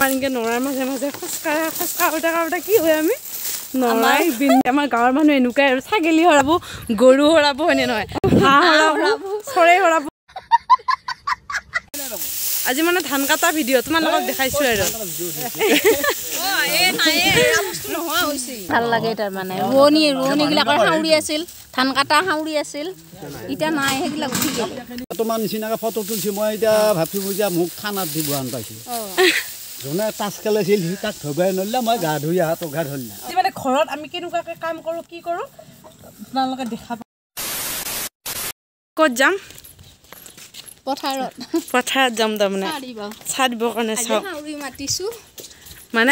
এনেকৈ নৰাৰ মাজে মাজে খোজকাঢ়া খোজকাঢ়োতে কাঢ়োতে কি হয়, আমি নৰাই আমাৰ গাঁৱৰ মানুহ এনেকুৱাই আৰু ছাগলী হৰাব, গৰু হৰাব, হয়নে নহয়, হাঁহ হৰাব, চৰাই হৰাব। আজি মানে ধান কাটা ভিডিঅ' তোমালোকক দেখাইছো আৰু ভাল লাগে। তাৰমানে ৰোৱনী ৰোৱনীবিলাকৰ সাউৰি আছিল, ধান কাটা সাউৰি আছিল, এতিয়া নাই, সেইবিলাক উঠি গ'ল। তোমাৰ নিচিনাকৈ ফটো তুলিছোঁ মই। এতিয়া ভাবছোঁ যে মোক থানাত দিব আন পাইছোঁ। যোনে তাচ খেলাইছিল সি তাক ধৰবাই নৰিলে, মই গা ধুই অহা টকা ধৰিলে। মানে ঘৰত আমি কেনেকুৱাকৈ কাম কৰোঁ কি কৰোঁ আপোনালোকে দেখা। ক'ত যাম? পথাৰত। পথাৰত যাম, তাৰমানে চাহ দিবৰ কাৰণে। চাওঁ মাতিছোঁ। মানে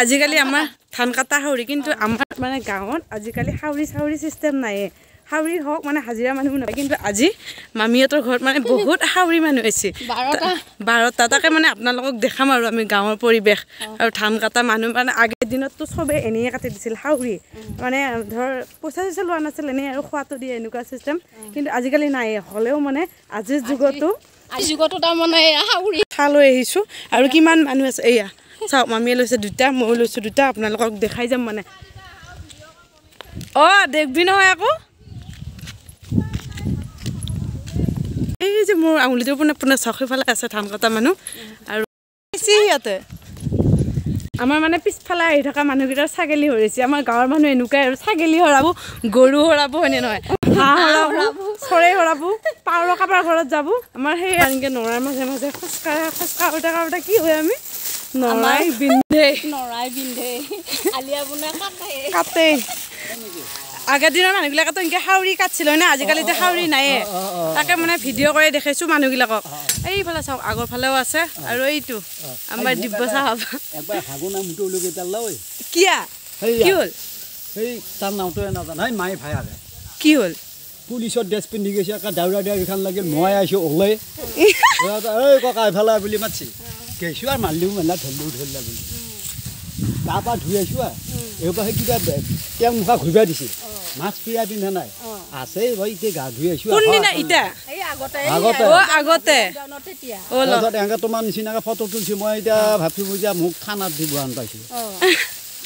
আজিকালি আমাৰ ধান কাটা সাউৰি, কিন্তু আমাৰ মানে গাঁৱত আজিকালি সাউৰি চাউৰি চিষ্টেম নাইয়ে। সাউৰি হওক মানে হাজিৰা মানুহ নহয়, কিন্তু আজি মামীহঁতৰ ঘৰত মানে বহুত সাউৰি মানুহ আহিছে, 12টা। তাকে মানে আপোনালোকক দেখাম আৰু আমি গাঁৱৰ পৰিৱেশ আৰু ধান কাটা মানুহ। মানে আগৰ দিনততো চবেই এনেয়ে কাটি দিছিল সাউৰি, মানে ধৰ পইচা চইচা লোৱা নাছিল, এনেই আৰু খোৱাটো দিয়ে এনেকুৱা চিষ্টেম। কিন্তু আজিকালি নাই, হ'লেও মানে আজিৰ যুগতো তাৰমানে সাউৰি চাহ লৈ আহিছোঁ। আৰু কিমান মানুহ আছে এয়া চাওক, মামীয়ে লৈছে দুটা, ময়ো লৈছোঁ দুটা, আপোনালোকক দেখাই যাম। মানে অঁ দেখবি নহয় আকৌ। এই যে মোৰ আঙুলিটো পোনে পোনে চাওক, সেইফালে আছে ধান কটা মানুহ আৰু সিহঁতে আমাৰ মানে পিছফালে আহি থকা মানুহকেইটাৰ ছাগলী হৰিছে। আমাৰ গাঁৱৰ মানুহ এনেকুৱাই আৰু ছাগলী হৰাব, গৰু হৰাব, হয়নে নহয়, হাঁহ হৰাব, চৰাই হৰাব, পাৰ কাৰোবাৰ ঘৰত যাব। আমাৰ সেই এনেকৈ নৰাৰ মাজে মাজে খোজকাঢ়া খোজকাঢ়োতে কাঢ়োতে কি হয়, আমি নৰাই বিন্ধে, নৰাই বিন্ধে, কাটে। আগৰ দিনৰ মানুহবিলাকেতো এনেকৈ সাউৰি কাটছিল হয় না, আজিকালিতো সাউৰি নাইয়ে। তাকে মানে ভিডিঅ' কৰি দেখাইছোঁ মানুহবিলাকক। এইফালে চাওক, আগৰ ফালেও আছে। আৰু এইটো আমাৰ দিব্য চাহাব। কিয়া কি হ'ল? কি হ'ল? পুলিচৰ ড্ৰেছ পিন্ধি গৈছে, একে দাউৰা দাউৰিখন লাগিল। মই আহিছোঁ ওলাই, এই ককা এইফালে বুলি মাতছি, গেছোঁ আৰু মাৰিলেও মানে ধৰিলেও ধৰিলে বুলি গা পা ধুই আহিছোঁ। আৰু এইবাৰ সেই কিবা তেওঁ মুখা ঘূৰিব দিছে, মাস্ক পিৰা পিন্ধা নাই আছে ভাই, এতিয়া গা ধুই আহিছোঁ। আগতে তাৰপিছত এনেকৈ তোমাৰ নিচিনাকৈ ফটো তুলিছোঁ মই। এতিয়া ভাবছোঁ যে মোক থানাত দিব আন পাইছোঁ।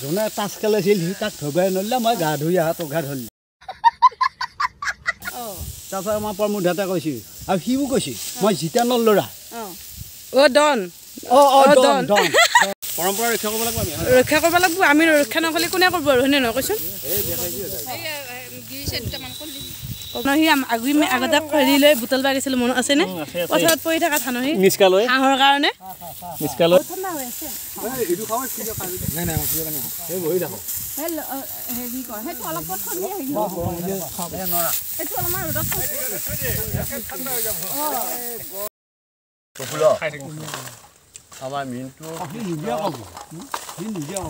যোনে তাচ খেলাইছিল সি তাক ধৰবাই নৰিলে, মই গা ধুই অহা টকা ধৰিলে। তাৰপিছত আমাৰ প্ৰমোদ কৈছে আৰু সিও কৈছে মই জিতানৰ ল'ৰা। অ' ডন, অঁ অঁ ডন ডন। পৰম্পৰা ৰক্ষা কৰিব লাগিব, আমি ৰক্ষা কৰিব লাগিব। আমি ৰক্ষা নকৰিলে কোনে কৰিব আৰু, হয়নে নহয় কৈছোন? সি আগতে খৰি লৈ বুটল বাগিছিলো, মনত আছেনে? পথাৰত পৰি থকা ধানহি হাঁহৰ কাৰণে।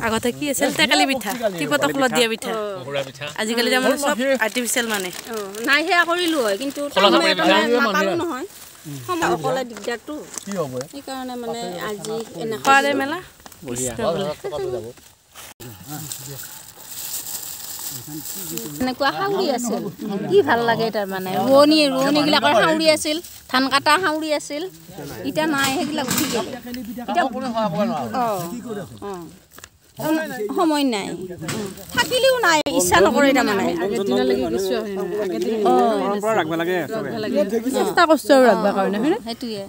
আগতে কি আছিল? টেকেলি পিঠা, টিপত খোলত দিয়া পিঠা। আজিকালি তাৰমানে চব আৰ্টিফিচিয়েল। মানে নাই, সেয়া কৰিলোঁ হয়, কিন্তু নাপালোঁ নহয়, সময় অকলে দিগদাৰটো, সেইকাৰণে মানে আজি এনেকুৱা মেলা। এনেকুৱা সাউৰি আছিল, কি ভাল লাগে। তাৰমানে ৰোৱনী ৰোৱনীবিলাকৰ সাউৰি আছিল, ধান কাটা সাউৰি আছিল, এতিয়া নাই, সেইবিলাক উঠি গ'ল। এতিয়া অঁ সময় নাই, থাকিলেও নাই, ইচ্ছা নকৰে। তাৰমানে চেষ্টা কৰিছোঁ আৰু ৰাখিবৰ কাৰণে, হয়নে? সেইটোৱে।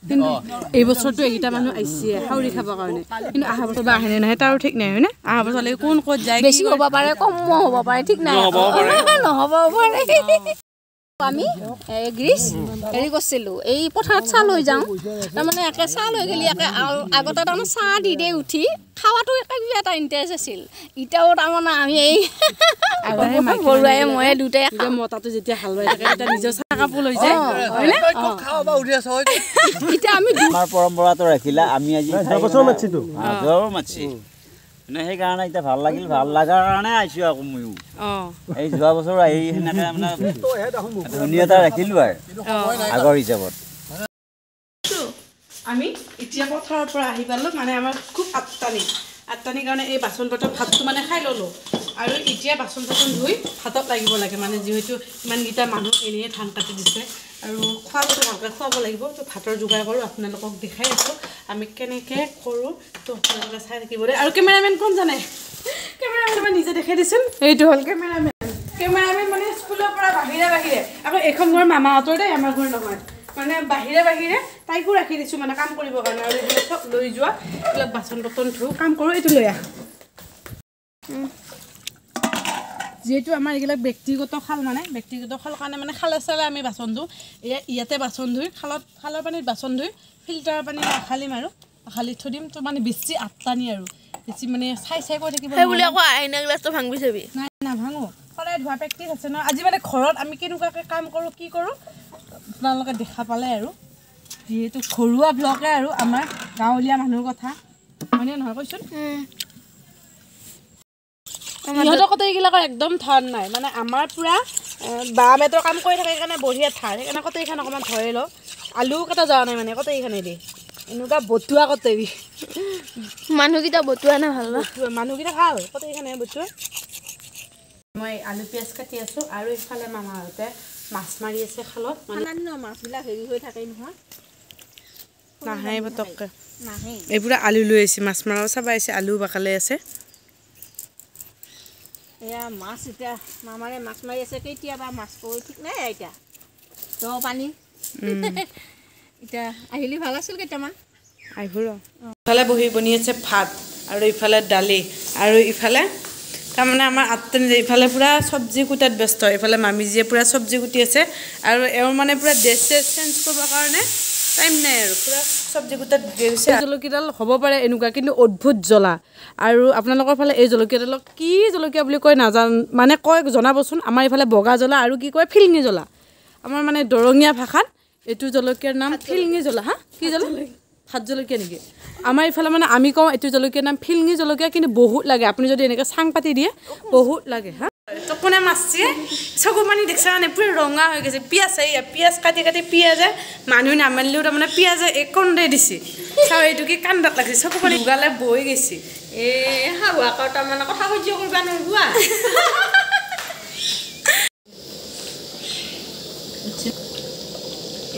কিন্তু এই বছৰটো এইকেইটা মানুহ আহিছে সাউৰি খাবৰ কাৰণে, কিন্তু অহা বছৰ বা আহে নে নাহে তাৰো ঠিক নাই, হয়নে? অহা বছৰলৈ কোন ক'ত যায়, বেছি হ'ব পাৰে, কমো হ'ব পাৰে, ঠিক নাই, নহ'ব পাৰে। আমি গ্ৰীচ হেৰি কৰিছিলোঁ, এই পথাৰত চাহ লৈ যাওঁ। তাৰমানে একে চাহ লৈ গ'লে একে আগতে তাৰমানে চাহ দি দিয়ে উঠি খোৱাটো একে কিবা এটা ইণ্টাৰেষ্ট আছিল। এতিয়াও তাৰমানে আমি এই বৰুৱাই ময়ে দুটাই মতাটো যেতিয়া হাল বাই থাকে তেতিয়া নিজৰ চাহ কাপোৰ লৈ যায়, হয়নে? এতিয়া আমি আমাৰ পৰম্পৰাটো ৰাখিলা। আমি আজি মাতছি মানে সেইকাৰণে এতিয়া ভাল লাগিল, ভাল লগাৰ কাৰণে আহিছোঁ আকৌ ময়ো। এই যোৱা বছৰ আহি সেনেকৈ মানে ধুনীয়া এটা ৰাখিলোঁ আৰু আগৰ হিচাপত। আমি এতিয়া পথাৰৰ পৰা আহি পালোঁ। মানে আমাৰ খুব আট্টানি আট্টানিৰ কাৰণে এই বাচন বৰ্তন ভাতটো মানে খাই ল'লোঁ আৰু এতিয়া বাচন চাচন ধুই ভাতত লাগিব লাগে। মানে যিহেতু ইমানকেইটা মানুহ এনেয়ে ধান কাটি দিছে, আৰু খোৱাটো ভালকৈ খুৱাব লাগিব। তো ভাতৰ যোগাৰ কৰোঁ, আপোনালোকক দেখাই আছোঁ আমি কেনেকৈ কৰোঁ, তো আপোনালোকে চাই থাকিব দেই। আৰু কেমেৰামেন কোন জানে? কেমেৰামেন মই নিজে দেখাই দিছোন, এইটো হ'ল কেমেৰামেন। কেমেৰামেন মানে স্কুলৰ পৰা বাহিৰে বাহিৰে, আকৌ এইখন ঘৰ মামাহঁতৰ দেই, আমাৰ ঘৰ নহয়, মানে বাহিৰে বাহিৰে তাইকো ৰাখি দিছোঁ মানে কাম কৰিবৰ কাৰণে। আৰু এইবিলাক চব লৈ যোৱা, এইবিলাক বাচন বৰ্তন ধুওঁ, কাম কৰোঁ, এইটো লৈ আহ। যিহেতু আমাৰ এইবিলাক ব্যক্তিগত খাল, মানে ব্যক্তিগত খাল কাৰণে মানে খালে চালে আমি বাচন ধুওঁ। ইয়াতে বাচন ধুই খালত, খালৰ পানীত বাচন ধুই ফিল্টাৰৰ পানী খালিম আৰু খালি থৈ দিম। তো মানে বেছি আটলানি আৰু বেছি মানে চাই চাই কৈ থাকিব। নাই নাভাঙো, সদায় ধোৱা প্ৰেক্টিচ আছে ন। আজি মানে ঘৰত আমি কেনেকুৱাকৈ কাম কৰোঁ কি কৰোঁ আপোনালোকে দেখা পালে আৰু, যিহেতু ঘৰুৱা ব্লগে আৰু আমাৰ গাঁৱলীয়া মানুহৰ কথা, হয়নে নহয় কৈছোন? ইহঁতৰ কটাৰীবিলাকৰ একদম থাৰ নাই, মানে আমাৰ পূৰা বাঁহ বেতৰ কাম কৰি থাকে সেইকাৰণে বঢ়িয়া থাৰ, সেইকাৰণে কটাৰীখন অকণমান ধৰি লওঁ। আলুও কটা যোৱা নাই মানে কটাৰীখনেদি, এনেকুৱা বটুৱা কটাৰী। মানুহকেইটা বটুৱা নাই, ভাল মানুহকেইটা ভাল, কটাৰীখনে বটুৱা। মই আলু পিঁয়াজ কাটি আছোঁ আৰু ইফালে মামাহঁতে মাছ মাৰি আছে খালত। মাছবিলাক হেৰি হৈ থাকে নহয়, নাহে পটককৈ। এই পূৰা আলু লৈ আহিছে, মাছ মৰাও চাব আহিছে, আলু বাকালে আছে। এয়া মাছ এতিয়া মামাৰে মাছ মাৰি আছে, কেতিয়াবা মাছ কৰি ঠিক নাই। এতিয়া দ পানী, এতিয়া আহিলি ভাল আছিল কেইটামান। আহিব ৰ। ইফালে বহি বনি আছে ভাত আৰু ইফালে দালি আৰু ইফালে তাৰমানে আমাৰ আত্মনি ইফালে পূৰা চব্জি কুটাত ব্যস্ত। ইফালে মামীজীয়ে পূৰা চব্জি কুটি আছে আৰু এওঁৰ মানে পূৰা ড্ৰেছ চেছ চেঞ্জ কৰিবৰ কাৰণে টাইম নাই আৰু পূৰা চব্জি কুটাত গৈছে। জলকীয়াডাল হ'ব পাৰে এনেকুৱা, কিন্তু অদ্ভুত জ্বলা। আৰু আপোনালোকৰ ফালে এই জলকীয়াডালক কি জলকীয়া বুলি কয় নাজান, মানে কয় জনাবচোন। আমাৰ এইফালে বগা জ্বলা আৰু কি কয় ফিল্ঙি জ্বলা। আমাৰ মানে দৰঙীয়া ভাষাত এইটো জলকীয়াৰ নাম ফিল্ঙি জ্বলা। হা, কি জ্বলা? ভাত জলকীয়া নেকি? আমাৰ এইফালে মানে আমি কওঁ এইটো জলকীয়াৰ নাম ফিল্ঙি জলকীয়া, কিন্তু বহুত লাগে। আপুনি যদি এনেকৈ চাং পাতি দিয়ে বহুত লাগে। হা, কোনে মাৰছে? চকু পানী দেখছা মানে পূৰা ৰঙা হৈ গৈছে। পিঁয়াজ, এইয়া পিঁয়াজ কাটি কাটি পিঁয়াজে মানুহ নামাৰিলেও তাৰমানে পিঁয়াজে এক কন্দে দিছে। চাওঁ এইটো কি কান্দাত লাগিছে, চকু পানী গালে বৈ গৈছে। এই শাহুৱেকৰ তাৰমানে কথা সহ্য কৰিব নোৱাৰোঁ।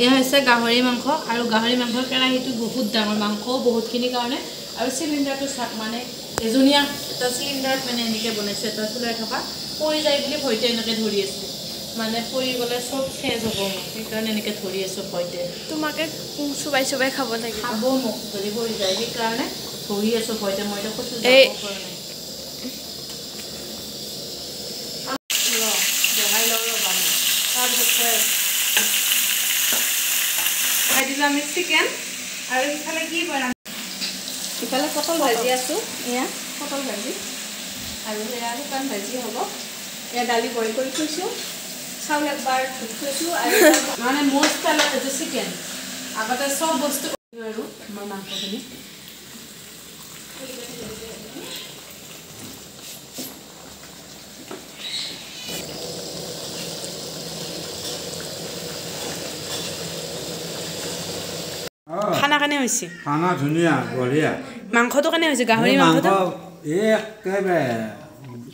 এয়া হৈছে গাহৰি মাংস আৰু গাহৰি মাংসৰ কেৰাহীটো বহুত ডাঙৰ, মাংসও বহুতখিনিৰ কাৰণে। আৰু চিলিণ্ডাৰটো চাওক, মানে এজনীয়া এটা চিলিণ্ডাৰত মানে এনেকৈ বনাইছে, এটা চুলাই থকা, পৰি যায় বুলি ভয়তে এনেকৈ ধৰি আছোঁ, মানে পৰি গ'লে চব চেজ হ'ব মোক, সেইকাৰণে এনেকৈ ধৰি আছোঁ ভয়তে। তোমাকে চুবাই চুবাই খাব লাগিব, খাব মোক যদি পৰি যায়, সেইকাৰণে ধৰি আছোঁ ভয়তে। মই এতিয়া ক'তো যাব পৰা নাই। বহাই লওঁ ৰ'বা মই, তাৰপিছত কৈ আছোঁ। খাই দিলোঁ আমি চিকেন। আৰু ইফালে কি বনাম? ইফালে পটল ভাজি আছোঁ, এয়া পটল ভাজি আৰু সেয়া শুকান ভাজি হ'ব। এয়া দালি বইল কৰি থৈছোঁ, চাউল একবাৰ ধুই থৈছোঁ। আৰু মানে মষ্ট এইটো চিকেন, আগতে চব বস্তু আৰু আমাৰ মাংসখিনি খানা কেনে হৈছে? খানা ধুনীয়া, বঢ়িয়া। মাংসটো কেনে হৈছে? গাহৰি মাংসটো একেবাৰে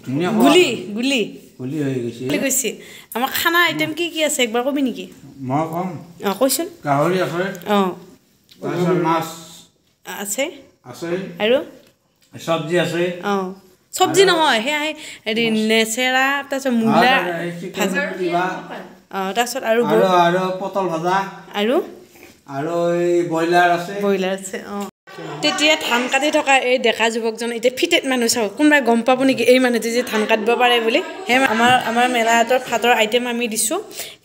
ধুনীয়া, গুলি গুলি গুলি হৈ গৈছে, গুলি গৈছে। আমাৰ খানা আইটেম কি কি আছে একবাৰ কবি নেকি? মই কম। অঁ কৈছোন। গাহৰি আছে, অঁ, তাৰপিছত মাছ আছে, আছে, আৰু চব্জি আছে। অঁ, চব্জি নহয়, সেয়া হেৰি নেচেৰা, তাৰপিছত মূলা ভাজি, অঁ, তাৰপিছত আৰু আৰু পটল ভাজা, আৰু আৰু এই ব্ৰইলাৰ আছে, ব্ৰইলাৰ আছে। অঁ, তেতিয়া ধান কাটি থকা এই ডেকা যুৱকজন এতিয়া ফিটেড মানুহ, চাওক কোনোবাই গম পাব নেকি এই মানুহটো যে ধান কাটিব পাৰে বুলি। সেই আমাৰ আমাৰ মেলাহঁতৰ ভাতৰ আইটেম আমি দিছোঁ,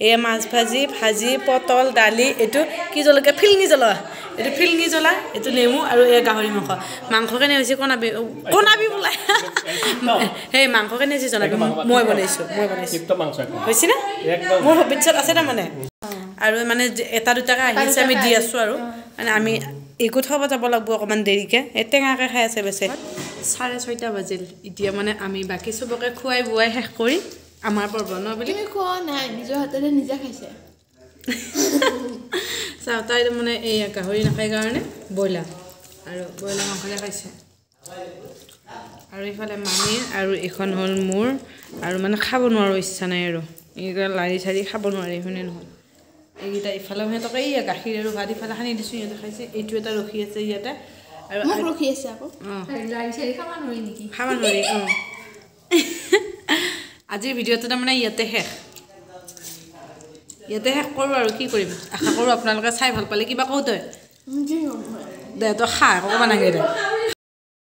এই মাছ ভাজি, ভাজি, পটল, দালি, এইটো কি জলকীয়া, ফিল্ঙি জ্বলা, এইটো ফিল্ঙি জ্বলা, এইটো নেমু আৰু এই গাহৰি মাংস। মাংস কেনে হৈছে কনাবি, কনাবি বোলে, সেই মাংস কেনে হৈছে জনাবি। মই বনাইছোঁ, মই বনাইছোঁ, হৈছে নে? মোৰ ভৱিষ্যত আছে তাৰমানে। আৰু মানে এটা দুটাকৈ আহি আছে, আমি দি আছোঁ আৰু মানে আমি একো থ'ব যাব লাগিব অকণমান দেৰিকৈ। এই টেঙাকৈ খাই আছে বেছি। 6:30 বাজিল এতিয়া, মানে আমি বাকী চবকে খুৱাই বোৱাই শেষ কৰি আমাৰ পৰ্ব ন বুলি খোৱা নাই, নিজৰ হাতেৰে নিজে খাইছে। চাওঁ তাই মানে এই গাহৰি নাখায় কাৰণে ব্ৰইলাৰ আৰু ব্ৰইলাৰ মাংসৰে খাইছে। আৰু ইফালে মামীৰ আৰু এইখন হ'ল মোৰ, আৰু মানে খাব নোৱাৰোঁ, ইচ্ছা নাই আৰু, এই লাৰি চাৰি খাব নোৱাৰি, হয়নে নহয়? এইকেইটা ইফালে সিহঁতক এই গাখীৰ আৰু ভাত ইফালে সানি দিছোঁ, সিহঁতে খাইছে। এইটো এটা ৰখি আছে ইয়াতে আৰু ৰখি আছে আকৌ খাব নোৱাৰি। অঁ, আজিৰ ভিডিঅ'টো তাৰমানে ইয়াতে শেষ, ইয়াতে শেষ কৰোঁ আৰু কি কৰিম। আশা কৰোঁ আপোনালোকে চাই ভাল পালে। কিবা কওঁ তই দে, তই খা, একো ক'ব নালাগে দে।